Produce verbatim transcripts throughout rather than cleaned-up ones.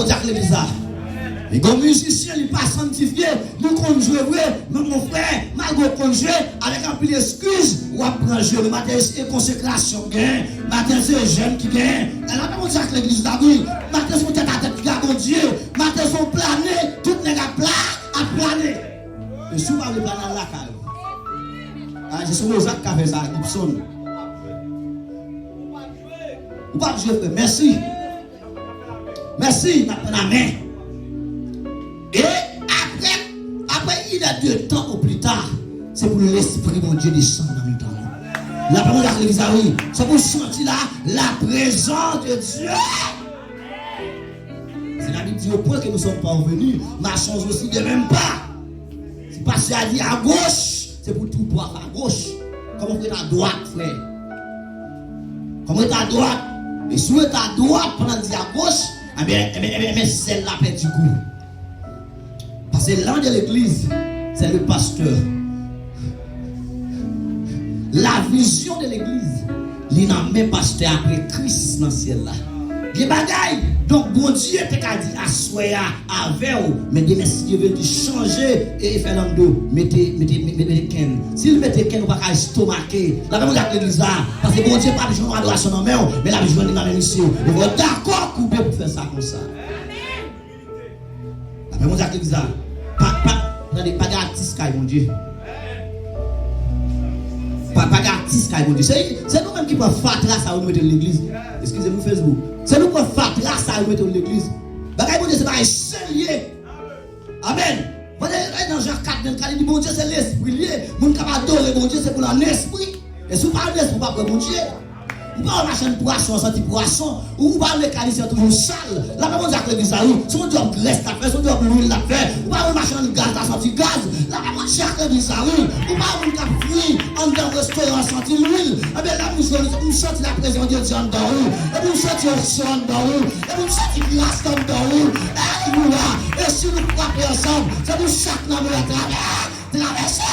Bondye ak legliz la. Li gon mizisyen, li pa sanntifye, li konn jwe vre, men mon frè, malgre w konn jwe, avèk anpil eskiz, w ap pran jwe. Maten se konsekrasyon k genyen, maten se jèn ki genyen. Lapè Bondye ak legliz la, wi. Maten se yon tèt a tèt ki gen Bondye. Maten se yon plane, tout nèg ap pla, ap plane. Men si w pa vle plane, al lakay ou. Ah, se sou Mozart k ka fè sa, Gibson. Ou p ap jwe, frè. Mèsi. Mèsi, n ap pran amè. E apre, apre inèdtan ou pli ta, se pou Lespri Bondye desann nan mitan nou. Lapè Bondye ak legliz la, wi. Se pou santi la, la présence de Dieu. Se Labib di, au point que nous sommes parvenus, marchons aussi de même pas. Si pastè a di agoch, se pou twoupo a fè agoch. Kòman pou ret adwat, frè? Kòman ret adwat? E si w ret adwat pandan l di agoch, ebyen, ebyen, ebyen, ebyen, sèl la pèdi gou. Paske l'an de l'église, c'est le pasteur. La vision de l'église, li nan men pastè apre Kris nan syèl la. Gen bagay, donk Bondye te ka di aswè a avè w, men demen si Dye vle li chanje e fè lanm do, mete, mete, mete, mete kenn. Si l mete kenn, ou pa ka estomake. Lapè Bondye ak legliz la, paske Bondye p ap jwenn yon adorasyon nan men w, men l ap jwenn li nan men misye. E w dakò koube pou fè sa konsa. Lapè Bondye ak legliz la. Pa, pa, tande, pa gen atis kay Bondye. Pa, pa gen atis kay Bondye. Se, se nou menm ki pran fatra sa yo nou mete nan legliz. Eskize m wi Facebook. Se nou pran fatra sa yo mete nan legliz. Bagay Bondye se bagay serye. Amèn. Bondye, e, nan Jan kat vennkat, li di Bondye se lespri l ye. Moun k ap adore Bondye se pou l an espri. E si w pa an espri, w p ap wè Bondye. Ou pa wè machann pwason an santi pwason. Ou pa wè mekanisyen an toujou sal. Lapè Bondye ak legliz la, wi. Se yon djòb grès l ap fè, se yon djòb lwil l ap fè. Ou pa wè machann gaz la santi gaz. Lapè Bondye ak legliz la, wi. Ou pa wè moun k ap fri anndan restoran an santi lwil. Ebyen, lè m jwenn, m santi laprezans de Dye anndan ou. Epi m santi onksyon anndan ou. Epi m santi gras anndan ou. Alelouya. E si nou frape ansanm, se pou chak nan nou travè. Travèse!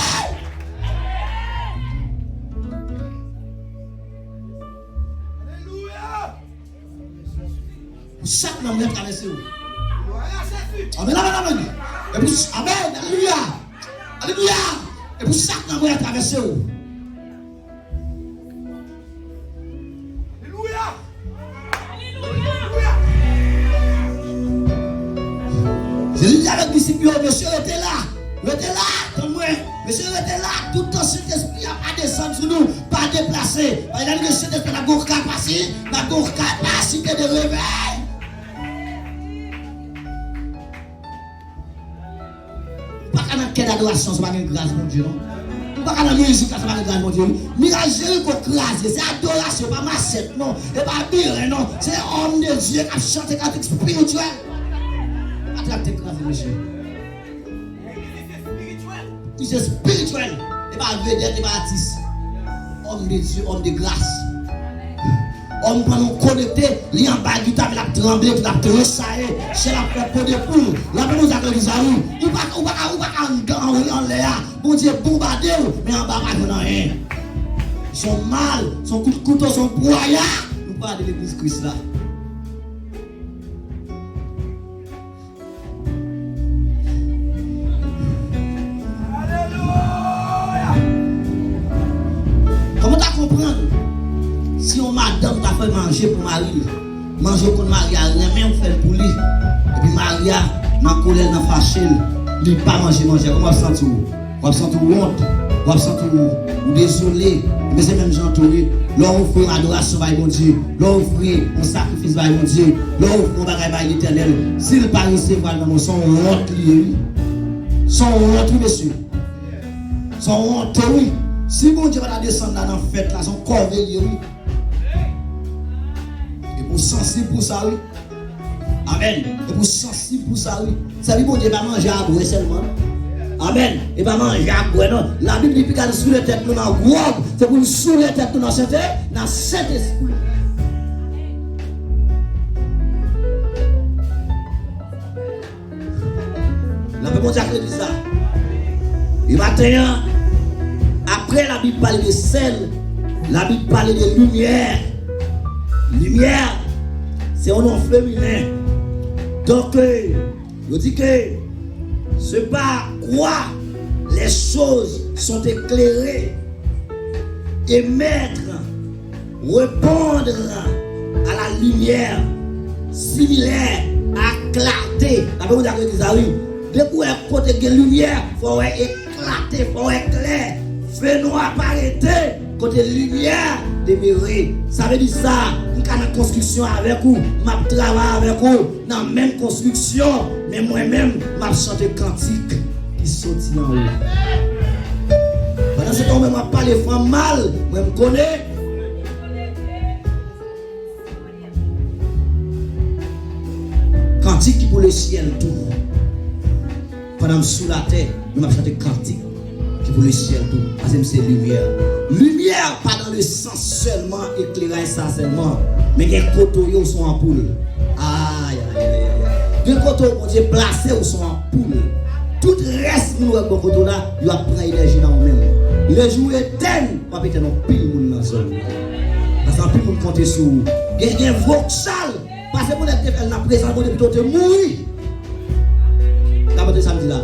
Alelouya! Pou chak nanm mwen travèse w. Glwa a Jezi! Amèn, amèn, amèn! E pou ch-, amèn! Alelouya! Alelouya! E pou chak nanm mwen travèse w. Alelouya! Jezi di avèk disip yo, mesye, rete la. Rete la, tann mwen. Mesye, rete la. Toutan Sentespri a pa desann sou nou, pa deplase. Paske lè nou gen Sentespri, n ap gen yon kapasi-, n ap gen yon kapasite de revèy. Ou pa ka nan kè dadorasyon san pa gen gras Bondye, non. Ou pa ka nan mizik la san pa gen gras Bondye, wi. Miray Jeriko kraze, se adorasyon, pa masèt, non. E pa biren, non. Se òm de Dye k ap chante kantik espirityèl. Atrap te kraze, mesye. Li se espirityèl. E pa vedèt, e pa atis. Òm de Dye, òm de gras. Òm pandan w konekte, li anba gita, men l ap tranble, epi l ap tresaye, chè l ap fè po de poul. Lapè Bondye ak legliz la, wi. Ou pa, ou pa ka, ou pa ka anndan, anlè a. Bondye bonbade w, men anba pa jwenn anyen. Se yon mal, se yon kout kouto, se yon pwaya. Nou pwayade legliz Kris la. Alelouya! Kòman w ta konprann si yon madanm ta fè manje pou mari l? Manje w konn mari a renmen, ou fè l pou li. Epi mari a, nan kolè l, nan fache l, li pa manje manje a. Kòman w ap santi w? W ap santi w wont, w ap santi w, ou dezole. Men se menm jan tou wi. Lè w ofri yon adorasyon bay Bondye, lè w ofri yon sakrifis bay Bondye, lè w ofri yon bagay bay Letènèl, si l pa resevwa l nan men w, se yon wont li ye wi. Se yon wont wi, mesye. Se yon wont wi. Si Bondye pa ta desann la nan fèt la, se yon kòve li ye wi. E pou w sansib pou sa wi. Amèn. E pou w sansib pou sa wi. Sèvi Bondye pa manje a bwè sèlman non. Amèn. E pa manje a bwè non. Labib di piga n soule tèt nou nan gwòg, se pou n soule tèt nou nan sente, nan Sentespri. Lapè Bondye ak legliz la. E maten an, apre Labib pale de sèl, Labib pale de limyè. Limyè, se yon non feminen. Donc, euh, yo di ke se pa kwa les choses sont éclairées et mettre, répondre à la lumière similaire à clarté. Daprè Bondye ak legliz la, wi. Depi w wè kote gen limyè, fò w wè eklate, fò w wè klè. Fenwa pa rete kote limyè demere. Sa vle di sa, m ka nan konstriksyon avèk ou, m ap travay avèk ou nan menm konstriksyon, men mwen menm, m ap chante kantik ki soti anwo. Pandan se tan ou menm w ap pale fanm mal, mwen m konnen. Kantik ki pou lesyèl tou. Pandan m sou latè, men m ap chante kantik ki pou lesyèl tou, paske m se limyè. Limyè pa nan le sans sèlman, ekleraj sa sèlman, men gen kote w ye, w se yon anpoul. Ay, ay, ay, ay, ay. Gen kote w Bondye plase w, w se yon anpoul. Tout rès moun w wè bò kote w la, yo ap pran enèji nan ou menm. Lejou w etèn, w ap etèn yon pil moun nan zòn nan. Paske anpil moun konte sou ou. Gen, gen vokal. Pase pou nèg te fè l nan prezans Bondye pito w te mouri. Gade sa m di la.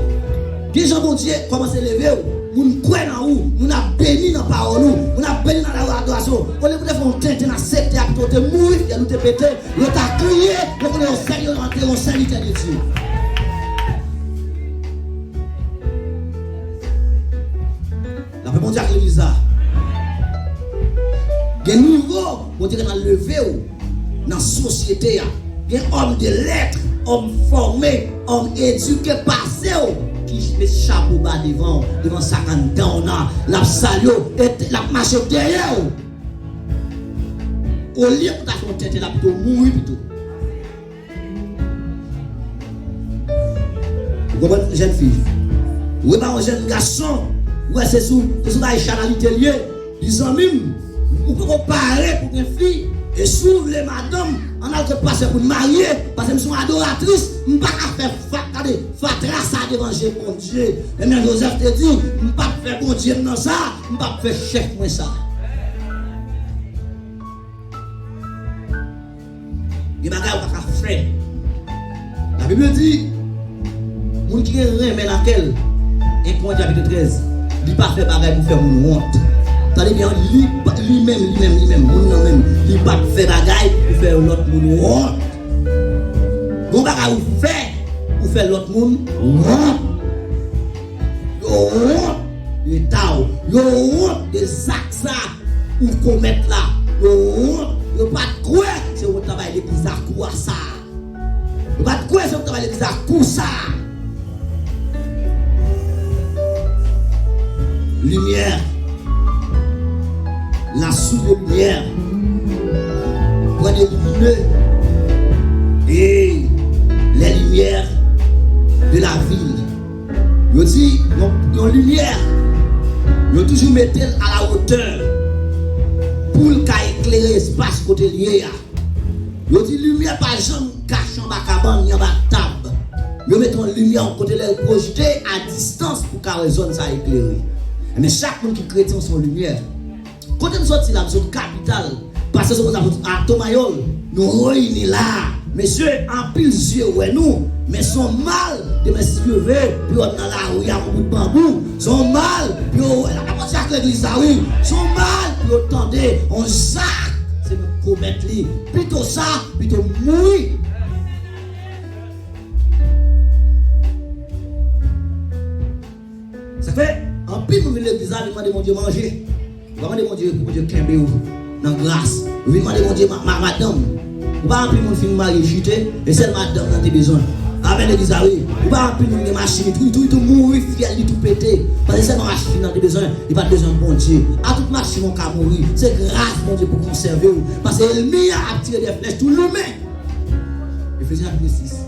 Gen jan Bondye kòmanse leve w, moun kwè nan ou, moun ap beni nan pawòl ou, moun ap beni nan lari adorasyon. Olye pou te fè yon tenten nan sektè a pito w te mouri, fyèl ou te pete, yo ta kriye, yo konnen yon sèl yo antre, yon sèvitè de Dye. Lapè Bondye ak legliz la. Gen nivo Bondye gentan leve w nan sosyete a. Gen òm de lèt, òm fòme, òm edike pase w ki met chapo ba devan w, devan sa k anndan w nan, l ap salye w, e l ap mache dèyè w. Olye pou ta fè yon tenten, l ap pito mouri pito. Ou konprann, jèn fi? Ou wè pa yon jèn gason, ou wè se sou, se sou bagay chanalite l ye. Li zanmi m, ou poko pare pou gen fi. E si w vle madanm, ann al kot pastè pou n marye, paske m se yon adoratris, m pa ka fè fa-, gade, fatra sa devan je Bondye. Ebyen, Jozèf te di, m p ap fè Bondye m nan sa, m p ap fè chèf mwen sa. Gen bagay ou pa ka fè. Labib di, moun ki gen renmen nan kè l, en Korentyen chapit trèz, li pa fè bagay pou fè moun wont. Tande byen, li pa, li menm, li menm, li menm, moun nan menm, li pa fè bagay pou fè lòt moun wont. Gon bagay ou fè pou fè lòt moun wont. Yo wont de eta w. Yo wont de zak sa ou komèt la. Yo wont. Yo pa t kwè se wont la bay legliz la kou a sa. Yo pa t kwè se wont la bay legliz la kou sa. Limyè. La source de lumière. Pran de limyè. Et les lumières de la ville. Yo di, yon, yon limyè, yo toujou mete l a la wotè pou l ka eklere espas kote l ye a. Yo di, limyè pa janm kache anba kabann, ni anba tab. Yo mete yon limyè yon kote, lè l pwojte a distans pou ka wè zòn sa eklere. Men chak moun ki kretyen se yon limyè. Kote m soti la, m sot kapital. Pastè Somoza sot a Tomayòl. Nou reyini la. Mesye, anpil zye wè nou. Men se yon mal, demen si Dye vle, pou yo nan lari a, yon bout banbou. Se yon mal, pou yo wè. Lapè Bondye ak legliz la, wi. Se yon mal, pou yo tande, yon zak. Se nou k komèt li. Pito sa, pito mouri. Sa fè, anpil moun vin legliz la, vin mande Bondye manje. Ou pa mande Bondye pou Bondye kenbe w nan gras. Ou vin mande Bondye ma-, ma-, madanm. Ou pa anpil moun fin marye chite, e sèl madanm nan te bezwen. Amèn, legliz la, wi. Ou pa anpil moun gen machin, tou, tou, tou mouri, fyèl li tou pete. Paske sèlman machin nan te bezwen, li pa t bezwen Bondye. A tout machin ou ka mouri, se gras Bondye pou konsève w. Paske ènmi an ap tire de flèch tou limen. Efezyen chapit sis.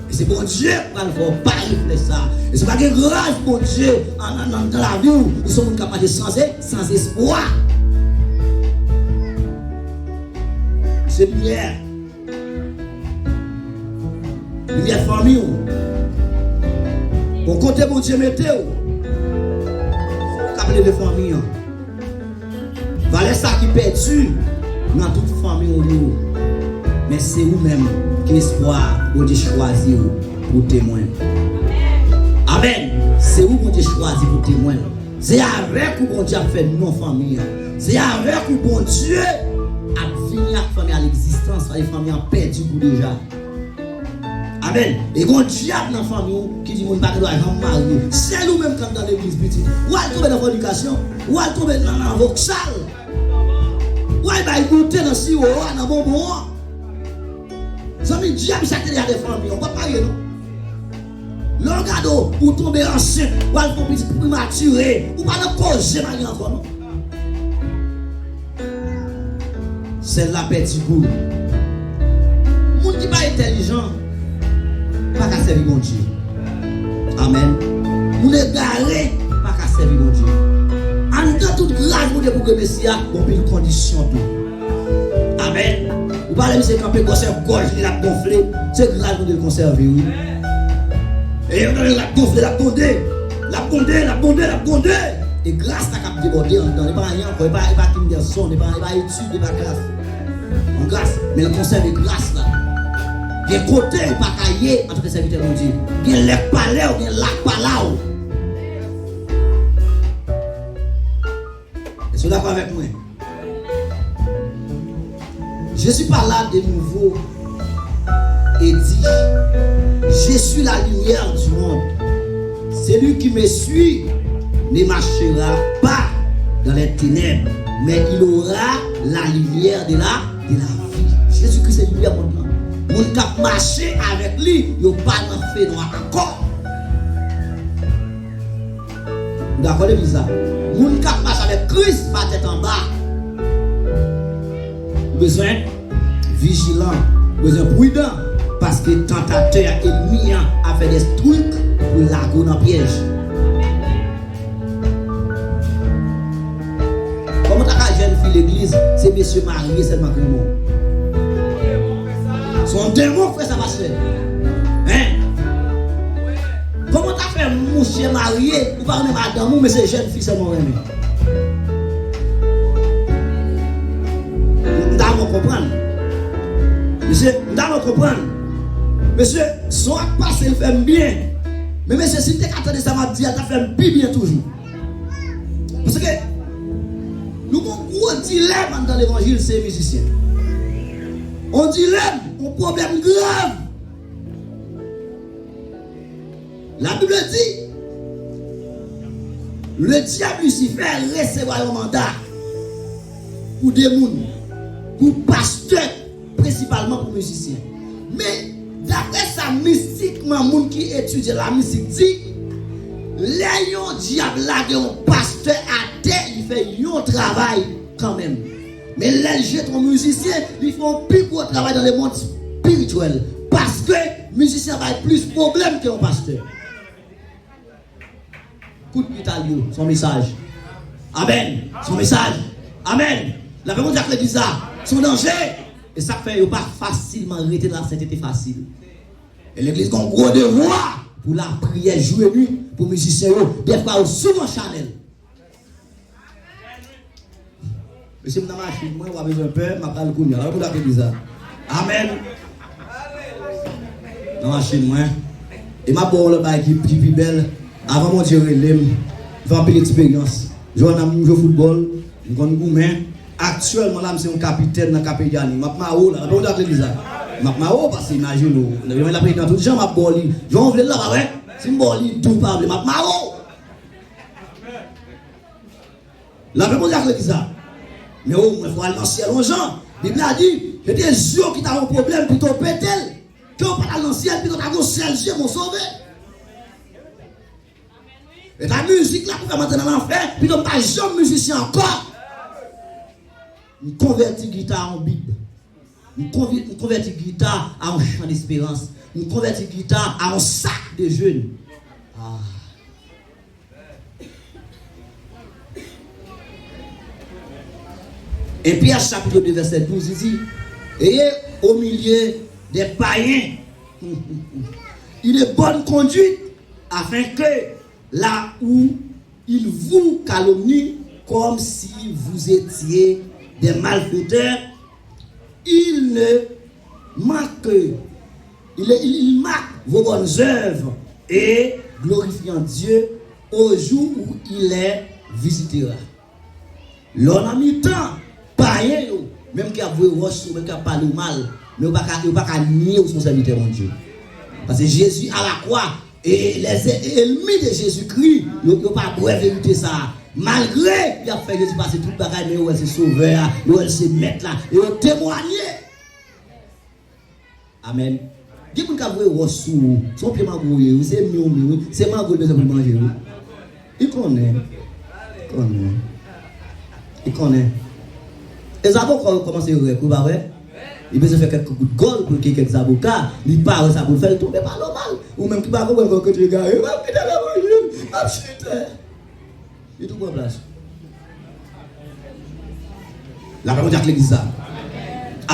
E se Bondye k pral fè w pare flèch sa. E si w pa gen gras Bondye an, an, an, nan lavi w, ou se yon moun k ap mache san, san espwa. Se limyè. Limyè fanmi w. Bon kote Bondye mete w, se ou k ap leve fanmi an. Valè sa ki pèdi nan tout fanmi w yo. Men se ou menm ki espwa Bondye chwazi w pou temwen. Amèn. Se ou Bondye chwazi pou temwen. Se avèk ou Bondye ap fè non fanmi an. Se avèk ou Bondye ap vini ak fanmi an a legzistans, paske fanmi an pèdi gou deja. Amèn. E gon dyab nan fanmi w ki di moun pa gen dwa janm marye. Sèl ou menm k anndan legliz pitit. W al tonbe nan fònikasyon. W al tonbe nan, nan vòksal. W al bay goute nan siwo a, nan bonbon an. Zanmi, dyab sa te de fanmi an. W p ap marye non. Lè w gade w, ou tonbe ansent, w al fè yon pitit prematire, ou pa nan koze marye ankò non. Sèl la pèdi gou l. Moun ki pa entèlijan pa ka sèvi Bondye. Amèn. Moun egare pa ka sèvi Bondye. Anndan tout gras Bondye pou gen Mesi a, gon pil kondisyon tou. Amèn. Ou pa wè misye kanpe, gòs gòj li l ap gonfle, se gras Bondye l konsève wi. E yo tande l ap gonfle, l ap gwonde, l ap gwonde, l ap gwonde, l ap gwonde. E gras la k ap debòde anndan. E pa anyen ankò, e pa, e pa kindergarten, e pa, e pa etid, e pa klas. Yon gras, men l konsève gras la. Gen kote ou pa ka ye antanke sèvitè Bondye. Gen lè k pa lè w, gen la k pa la w. Èske w dakò avèk mwen? Jésus parla de nouveau et dit, je suis la lumière du monde. Celui qui me suit ne marchera pas dans les ténèbres, mais il aura la lumière de la, de la vie. Jezi Kris se limyè mond lan. Moun k ap mache avèk li, yo pa nan fenwa ankò. Nou dakò legliz la? Moun k ap mache avèk Kris pa tèt anba. Ou bezwen vijilan, ou bezwen pridan, paske tantatè a, ènmi an, ap fè dè trik pou lage w nan pyèj. Kòman ta ka jèn fi legliz, se mesye marye sèlman k renmen w? Se yon demon k fè sa, pastè. Hein? Kòman ta fè mouche marye, ou pa renmen madanm ou, men se jèn fi sèlman w renmen? M ta renmen w konprann. Mesye, m ta renmen w konprann. Mesye, son ap pase, l fè m byen. Men mesye, si l te ka tande sa m ap di a, l t ap fè m pi byen toujou. Paske nou gon gwo dilèm anndan levanjil, se mizisyen. On dilèm, on pwoblèm grav. La Bible dit, le diable Lucifer resevwa yon manda pou de moun, pou pastè, prensipalman pou mizisyen. Men, daprè sa mistikman moun ki etidye lamizik di, lè yon dyab lage yon pastè atè, li fè yon travay kanmenm. Men lè l jete yon mizisyen, li fè yon pi gwo travay dans le monde spirituel. Paske mizisyen bay plis pwoblèm ke yon pastè. Kout gita l yo, se yon mesaj. Amèn. Se yon mesaj. Amèn. Lapè Bondye ak legliz la, se yon danje. E sa k fè yo pa fasilman rete nan lasentete fasil. E legliz gen yon gwo devwa pou lapriyè jwe nwit pou mizisyen yo. Dèfwa yo souvan chanèl. Mesye, m nan machin mwen, w pa bezwen pè, m ap pral kounye a. Lè pou l ap legliz la. Amèn. Nan machin mwen. E m ap ba w yon lòt bagay ki pi, pi bèl. Avan Bondye rele m, m fè anpil eksperyans. Jwè nan m jwe foutbòl, m konn goumen. Aktyèlman la, m se yon kapitèn nan Kapedjani. M ap mare w la. Lè pou l ap legliz la. M ap mare w, paske imajine w. Nan yon laprezidan tout jan, m ap ba w li. Jan w vle l la, pa vre? Si m ba w li, tou pa vle. M ap mare w. Lapè Bondye ak legliz la. Men omwen fò al nan syèl yon jan. Bib la di, se te zye w ki ta yon pwoblèm, pito w pete l. Ke w pa t al nan syèl, pito w ta gen yon sèl zye, mon sove. E ta mizik la pou fè m antre nan lanfè, pito m pa janm mizisyen ankò. M konvèti gita a yon Bib. M konvi-, m konvèti gita a yon chan desperans. M konvèti gita a yon sak de jèn. Ah. En Pierre chapitre deux verset douze, il dit, ayez au milieu des païens une bonne conduite afin que là où ils vous calomnient comme si vous étiez des malfaiteurs, ils ne marque, il, est- il marque vos bonnes œuvres et glorifiant Dieu au jour où il les visitera. Lè w nan mitan payen yo, menm ki ap voye wòch sou ou, menm ki ap pale w mal, men yo pa ka, yo pa ka nye w se yon sèvitè Bondye. Paske Jezi a la kwa, e lè enmi de Jezikri, yo, yo pa kwè verite sa a. Malgre y ap fè Jezi pase tout bagay, men yo wè l se Sovè a, yo wè l se Mèt la, e yo temwanye. Amèn. Gen moun k ap voye wòch sou ou. Se yon pye mango w ye, wi. Se mi w mi, wi. Se mango l bezwen pou l manje, wi. Li konnen. Konnen. Li konnen. E zaboka yo kòmanse rèk, wi, pa vre? Li bezwen fè kèk kout gòl pou l gen kèk zaboka. Li pa wè sa pou l fè, l tonbe pale w mal. Ou menm ki pa konprann kòkèt egare, m ap kite l ap manje, m ap chite. Li tou pran plas. Lapè Bondye ak legliz la.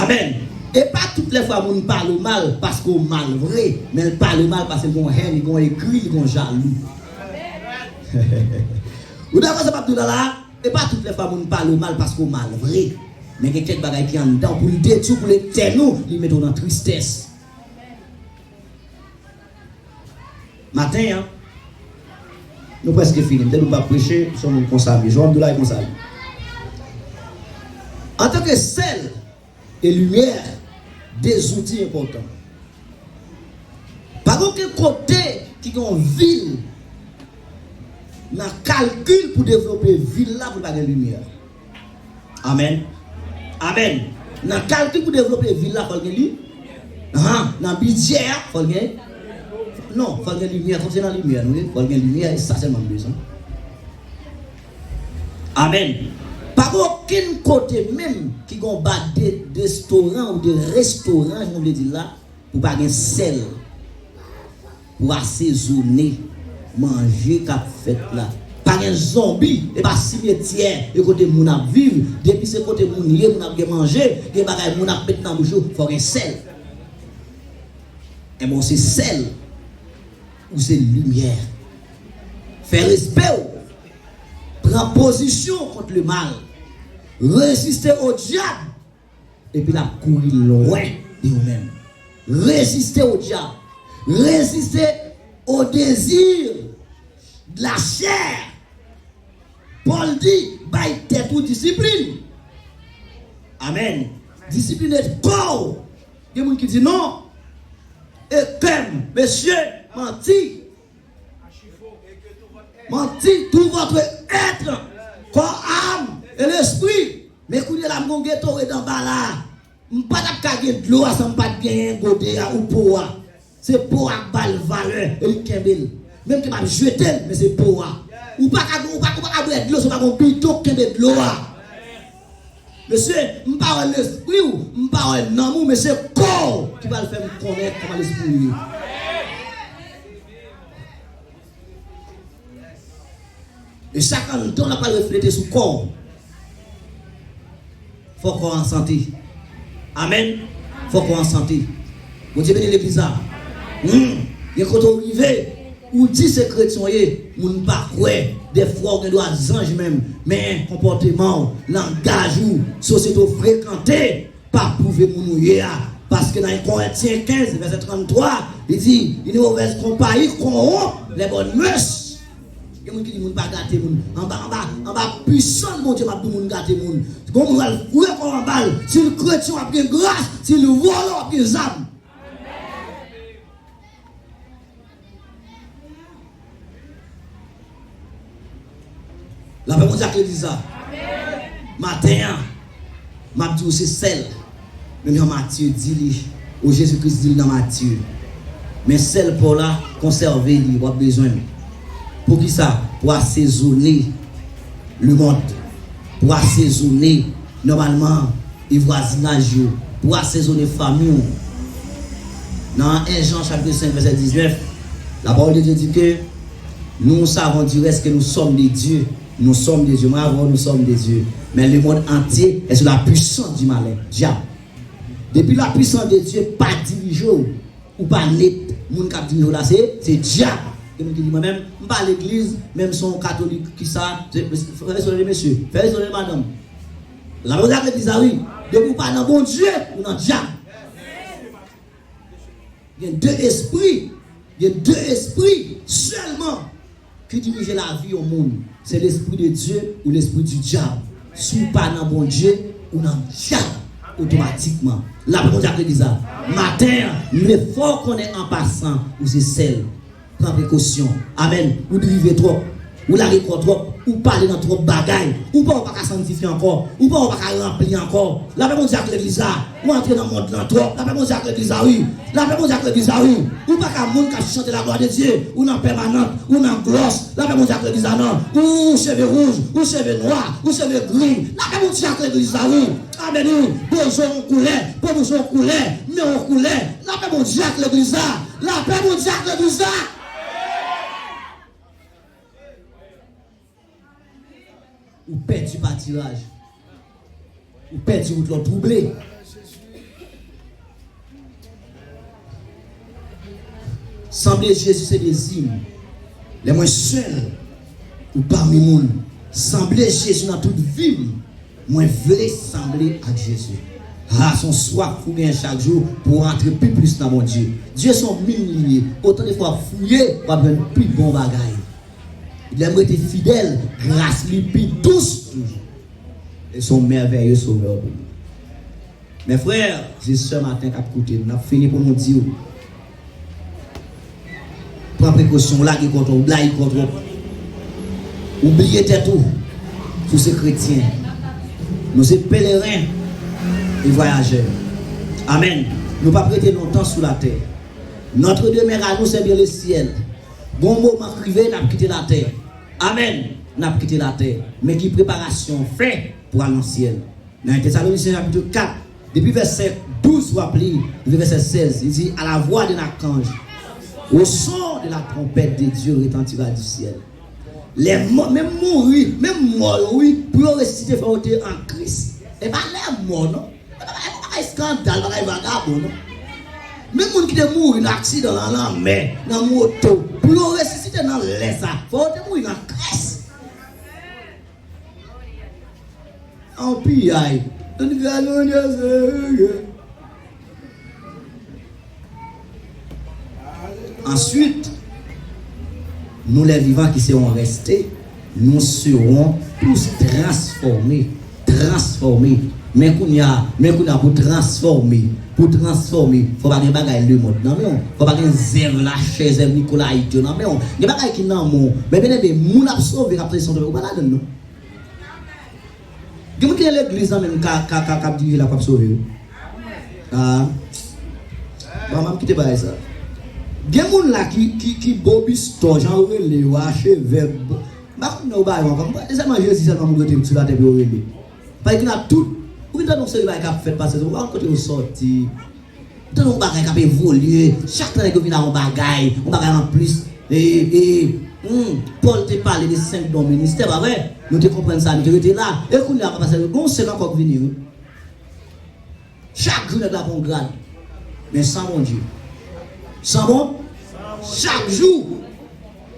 Amèn. E pa tout lè fwa moun pale w mal paske w mal vre, men l pale w mal paske l gon hèn, li gon egri, li gon jalou. Ou dakò sa m ap di w la la? E pa tout lè fwa moun pale w mal paske w mal vre, men gen kèk bagay ki anndan w pou l detwi w, pou l etèn ou, li mete w nan tristès. Maten an, nou prèske fini. M te di m p ap preche, se yon moun konsa m ye. Jan w ap di w la, e konsa l ye. Antanke sèl e limyè, de zouti enpòtan. Pa gen okenn kote ki gen yon vil nan kalkil pou devlope vil la pou l pa gen limyè. Amèn. Amèn. Nan kalkil pou devlope vil la, fò l gen li. Ahan, nan bidjè a, fò l gen. Non, fò l gen limyè. Kòm se nan limyè nou ye, fò l gen limyè, e sa sèlman nou bezwen. Amèn. Pa gen okenn kote menm ki gen yon ba de, destoran ou de restoran, jan w vle di l la, pou pa gen sèl pou asezone manje k ap fèt la. Pa gen zonbi, e pa simetyè e kote moun ap viv. Depi se kote moun ye, moun ap gen manje, gen bagay moun ap met nan bouch yo, fò gen sèl. Enben, ou se sèl, ou se limyè. Fè respè w. Pran pozisyon kont lemal. Reziste o dyab. Epi l ap kouri lwen de ou menm. Reziste o dyab. Reziste o dezir de la chè. Pòl di, bay tèt ou disiplin. Amèn. Disipline kò w. Gen moun ki di non. E kè m, mesye, manti. Manti, tout votre être, corps, âme et l'esprit. Men kounye la, m gon Gatorade anba la. M pa t ap ka gen dlo a san m pa t genyen gode a ou po a. Se po a k ba l valè e li kenbe l. Menm ke m ap jete l, men se po a. Ou pa ka, ou pa, ou pa ka bwè dlo si w pa gon bidon k kenbe dlo a. Mesye, m pa wè lespri w, m pa wè nanm ou, men se kò w ki pral fè m konnen kòman lespri w ye. E sa k anndan w la pral reflete sou kò w. Fò kò w an sante. Amèn. Fò kò w an sante. Bondye beni legliz la. Hmm. Gen kote w rive, ou di se kretyen w ye, moun pa kwè. Dèfwa w gen dwa zanj menm, men konpòteman w, langaj ou, sosyete w frekante, pa pwouve moun ou ye a. Paske nan Korentyen kenz, vèsè tranntwa, li di, une mauvaise compagnie corrompt les bonnes mœurs. Gen moun ki di moun pa gate moun. Anba, anba, anba pisans Bondye m ap di moun gate moun. Gon moun pral foure kò w anba l. Si l kretyen w ap gen gras, si l vòlè w ap gen zam. Lapè Bondye ak legliz la. Maten an, m ap di w se sèl. Menm jan Matye di li, ou Jezi Kris di l nan Matye. Men sèl pa w la, konsève li, w ap bezwen l. Poukisa? Pou asezone lemonn. Pou asezone nòmalman e vwazinaj yo, pou asezone fanmi w. Nan en Jan chapit senk vèsè diznèf, la parole de Dieu dit que nous savons du reste que nous sommes de Dieu. Nous sommes de Dieu. Mwen avè w, nous sommes de Dieu. Men lemonn antye est sous la puissance du malin, dyab. Depi la puissance de Dieu pa dirije w, ou pa net. Moun k ap dirije w la, se, se dyab. Gen moun ki di, mwen menm, m pa legliz, menm se yon katolik, kisa, se, fè respè de mesye, fè respè de madanm. Lapè Bondye ak legliz la, wi. Depi w pa nan Bondye, ou nan dyab. Gen de espri, gen de espri sèlman ki dirije lavi yon moun. Se lespri de Dye ou lespri di dyab. Si w pa nan Bondye, ou nan dyab otomatikman. Lapè Bondye ak legliz la. Maten an, m vle fè w konnen an pasan, ou se sèl. Pran prekosyon. Amèn. Ou drive twòp. Ou lage kò twòp. Ou pale nan twòp bagay. Ou pa, ou pa ka santifye ankò. Ou pa, ou pa ka ranpli ankò. Lapè Bondye ak legliz la. Ou antre nan mond lan twòp. Lapè Bondye ak legliz la, wi. Lapè Bondye ak legliz la, wi. Ou pa ka moun k ap chante la gloire de Dieu. Ou nan pèmanant. Ou nan glòs. Lapè Bondye ak legliz la, non. Ou cheve wouj. Ou cheve nwa. Ou cheve gri. Lapè Bondye ak legliz la, wi. Amèn, wi. Bezwen yon koulè. Pwomosyon yon koulè. Men yon koulè. Lapè Bondye ak legliz la. Lapè Bondye ak legliz la. Ou pèdi patiraj. Ou pèdi wout la, ou twouble. Sanble Jezi se dezi m. Lè mwen sèl, ou pami moun. Sanble Jezi nan tout vi m. Mwen vle sanble ak Jezi. A, se yon swaf ou genyen chak jou pou w antre pi plis nan Bondye. Dye se yon min li ye. Otan de fwa w ap fouye, w ap jwenn pi bon bagay. Lè m rete fidèl, gras li pi dous toujou. E se yon mèvèye sovè pou nou. Men frè, se sè maten k ap koute m, n ap fini pou nou di w. Pran prekosyon, w lage kò twòp, w blayi kò twòp. Ou bliye tèt ou. Si w se kretyen. Nou se peleren e vwayajè. Amèn. Nou p ap rete lontan sou latè. Notre demeure à nous, c'est bien le ciel. Gon moman k rive, n ap kite latè. Amèn. N ap kite latè. Men ki preparasyon w fè pou al nan syèl? Nan en Tesalonisyen chapit kat, depi vèsè douz w ap li, rive vèsè sèz, li di, à la voix d'un archange, au son de la trompette de Dieu retentira du ciel. Lè mò, menm mouri, menm mò yo, wi, pou yo resisite, fò yo te an Kris. E pa lè mò, non. E pa, e pa bagay eskandal, bagay vagabon, non. Menm moun ki te mouri nan aksidan nan lanmè, nan moto, pou yo resisite nan lè sa, fò yo te mouri nan Kris. An piyay. Ann gade Bondye serye. Answit, nou lè vivan ki serons restés, nous serons tous transformés. Transformés. Men kounye a, men kounye a pou transfòme, pou transfòme, fò pa gen bagay lemonn nan men w. Fò pa gen zèv lachè, zèv nikolayit yo nan men w. Gen bagay ki nan men w. Men byeneme, moun ap sove, k ap tande son, ou pa ladann non. Gen moun ki nan legliz la menm ka, ka, ka, k ap dirije la k ap sove wi. Ah. Bon, m ap kite bagay sa. Gen moun la ki, ki, ki bobistò, jan yo rele yo a, chevè. M pa konn non yo ba yo ankò. M panse sèlman Jezi sèlman moun rete sou latè pou yo rele. Paske gen la tout, ou vin tande yon seri bagay k ap fèt pase, ou pa konn kote yo sòti. Tande yon bagay k ap evolye. Chak tan nèg yo vin ak yon bagay, yon bagay anplis. E, e, hmm, Pòl te pale de senk don ministè, pa vre? Nou te konprann sa, nou te rete la. E kounye a, papa, se gen yon senk ankò k vini, wi. Chak jou nèg la pran yon grad. Men san Bondye. San bon? Chak jou.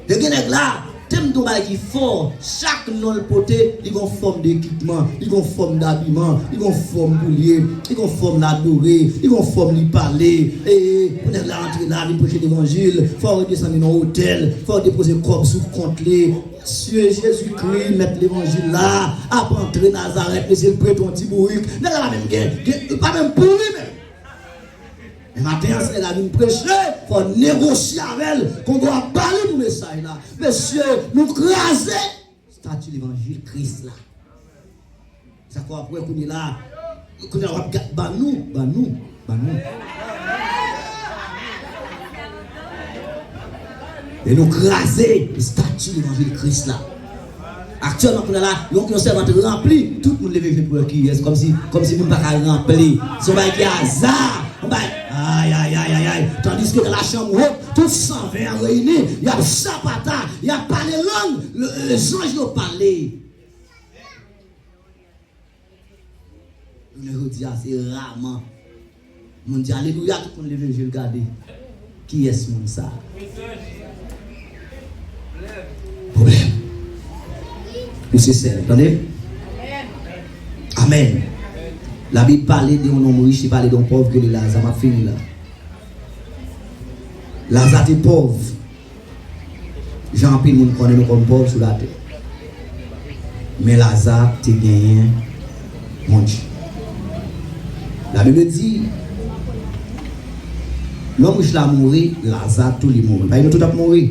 E gen nèg la, te m di w bagay ki fò, chak non l pote, li gon fòm de ekipman, li gon fòm dabiman, li gon fòm pou l ye, li gon fòm l adore, li gon fòm li pale. E, pou nèg la antre la, vin preche levanjil, fò yo desann li nan otèl, fò yo depoze kòb sou kont li. Mesye, Jezikri, mèt levanjil la, ap antre Nazarèt, mesye, l prete yon ti bourik. Nèg la pa menm gen, gen, pa menm pouri menm. Men maten an, Senyè a vin preche, fò w negosye avè l, Kongo ap ba li pou mesaj la. Mesye, nou kraze estati levanjil Kris la. Sa k w ap wè kounye la, kounye la w ap gad, ban nou, ban nou, ban nou. E nou kraze estati levanjil Kris la. Aktyèlman, kounye a la, yon, yon sèvant ranpli, tout moun leve je pou wè kiyès, kòmsi, kòmsi moun pa ka ranpli. Se yon bagay ki aza, yon bagay, ay, ay, ay, ay, ay. Tandiske nan lachanm wot, tout san ven an reyini, y ap sapata, y ap pale lang, le, le, zanj yo pale. Jounen jodi a, se raman. Moun di, "Alelouya," tout moun leve je l gade. Kiyès moun sa a? Pwoblèm. Ou se sèl, tande? Amèn. Labib pale de yon nonm rich, li pale de yon pòv ki rele Laza. M ap fini la. Laza te pòv, jan anpil moun konnen nou kòm pòv sou latè. Men Laza te genyen Bondye. Labib di, nonm rich la mouri, Laza tou li mouri. Pa nou tout ap mouri.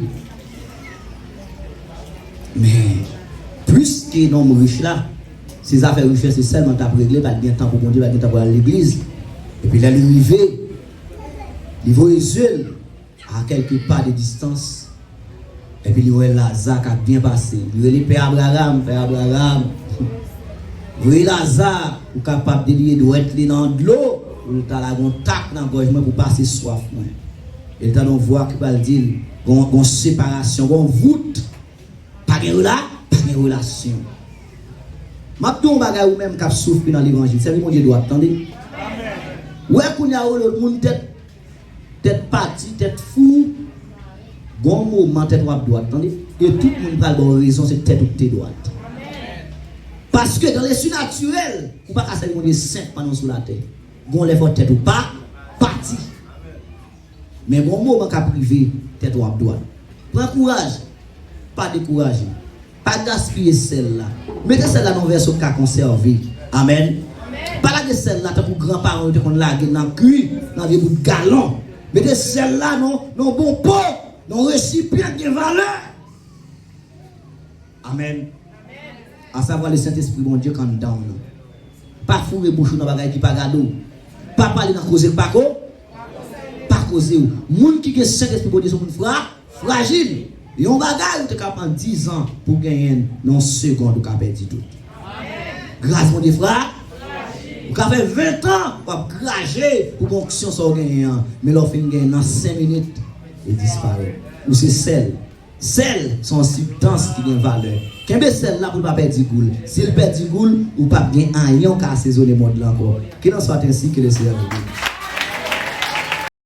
Men, plis ke nonm rich la, se zafè richès li sèlman t ap regle, pa t gen tan pou Bondye, pa t gen tan pou al legliz. Epi lè li rive, li voye zye l a kèlke pa de distans, epi li wè Laza k ap byen pase. Li rele Pè Abraram, Pè Abraram, voye Laza, ou kapab delye dwèt li nan dlo, pou l ta lage yon tak nan gòj mwen pou pase swaf mwen. E l tande yon vwa ki pral di l, gon, gon separasyon, gon vout. Pa gen rela, pa gen relasyon. M ap di w yon bagay, ou menm k ap soufri nan levanjil, sèvi Bondye dwat, tande. Wè kounye a ou lòt moun tèt, tèt pati, tèt fou. Gon moman tèt w ap dwat, tande. E tout moun pral ba w rezon, se tèt ou ki te dwat. Paske dans le surnaturel, ou pa ka sèvi Bondye senp pandan w sou latè. Gon lè fò tèt ou pa pati. Men gon moman k ap rive, tèt w ap dwat. Pran kouraj, pa dekouraje. Pa gaspiye sèl la. Mete sèl la nan yon vèso k ka konsève. Amèn. Pa lage sèl la tankou granparan yo te konn lage nan kwi, nan vye bout galon. Mete sèl la nan, nan yon bon po, nan yon resipyan ki gen valè. Amèn. Asavwa le Sentespri Bondye k anndan w nan. Pa foure bouch ou nan bagay ki pa gade w. Pa pale nan koze k pa ko, pa koze w. Moun ki gen Sentespri Bondye se moun fra, frajil. Yon bagay ou te ka pran dizan pou genyen l, nan yon segond ou ka pèdi tout. Gras Bondye fra, ou ka fè ventan w ap graje pou gen onksyon sa w genyen an. Men lè w fin genyen l nan senk minit, li disparèt. Ou se sèl. Sèl se yon sibstans ki gen valè. Kenbe sèl la pou l pa pèdi gou l. Si l pèdi gou l, ou p ap gen anyen w ka asezone mond lan ankò. Qu'il en soit ainsi, que le Seigneur vous bénisse.